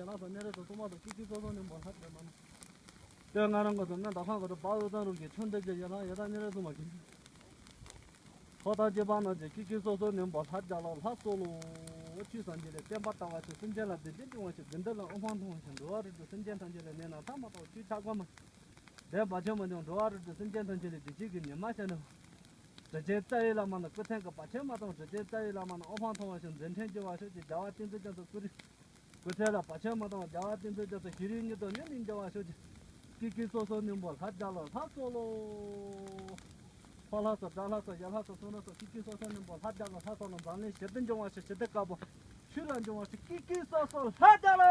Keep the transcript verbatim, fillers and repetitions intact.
ཡན་ལག་སོགས་སྨན་རིགས་སོགས་སྲུང་མ་དང་ཀི་ཀི་སོ་སོར་གནོན་པོ་ལྷ་བརྒྱ་མ་ན། སྟོད་མངའ་རིས་གོ་ས་སྨན་དང་ཁང་གོ་ས་དཔའ་བོ་གཙང་རུ་གི་ཆུ་འདི་རྒྱལ་ཡན་ལག་ཡན་ལག་སྨན་རིགས་སྲུང་མ་གི། ཐོག་མཐའ་གཅིག་པ་རྣམས་ཀྱི་ཀི་ཀི་སོ་སོར་གནོན་པོ་ལྷ་བརྒྱ་ལ་ལྷ་གསོལ་ལོ། ཆོས་སངས་རྒྱས་ལས། བསྟན་པ་དར་བར་ཤོག་སེམས་ཅན་ལ་བདེ་སྐྱིད་འབྱུང་བར་ཤོག་དགེ་འདུན་ལ་དབུ་འཕང་མཐོང་བར་ཤོག་འགྲོ་བ་རིགས་དྲུག་སེམས་ཅན་ཐམས་ཅད་ལ་ནད་ན་ཚ་མ་ཐོག་ཆོས་ཆག་སྒོ་མ། བདེན་བར་ཆད་མ་འབྱུང་འགྲོ་བ་རིགས་དྲུག་སེམས་ཅན་ཐམས་ཅད་ལ་བདེ་སྐྱིད་ཀྱི་ཉི་མ་ཤར་ནས། དྲིན་ཅན་རྩ་བའི་བླ་མ་ལ་སྐུ་མཚན་གྱི་བར་ཆད་མ་གཏོང་། དྲིན་ཅན་རྩ་བའི་བླ་མ་ལ་དབུ་འཕང་མཐོང་བར་ཤོག་མཛད་འཕྲིན་འབྱུང་བར་ཤོག་ཅེས་རྒྱལ་བ་བསྟན་འཛིན་རྒྱ་མཚོ་སྐུ་རིམ། སྐུ་ཚེ་ལ་བར་ཆད་མ་གཏོང་བར་རྒྱལ་བ་བསྟན་འཛིན་རྒྱ་མཚོ་ཞིང་རིག་གཉིས་དང་མཉམ་དུ་འབྱུང་བར་ཤོག་ཅིག་ཀི་ཀི་སོ་སོར་གནོན་པོ་ལྷ་བརྒྱ་ལ་ལྷ་གསོལ་ལོ། ཕོ་ལྷ་སོགས་དགྲ་ལྷ་སོགས་ཡ་ལྷ་སོགས་སོ་ན་སོགས་ཀི་ཀི་སོ་སོར་གནོན་པོ་ལྷ་བརྒྱ་ལ་ལྷ་གསོལ་ལོ། འཛམ་གླིང་ཞི་བདེ་འབྱུང་བར་ཤོག་ཞི་བདེ་དཀར་པོ་ཆོས་ལ་འབྱུང་བར་ཤོག་ཀི་ཀི་སོ་སོར་ལྷ་བརྒྱ་ལ།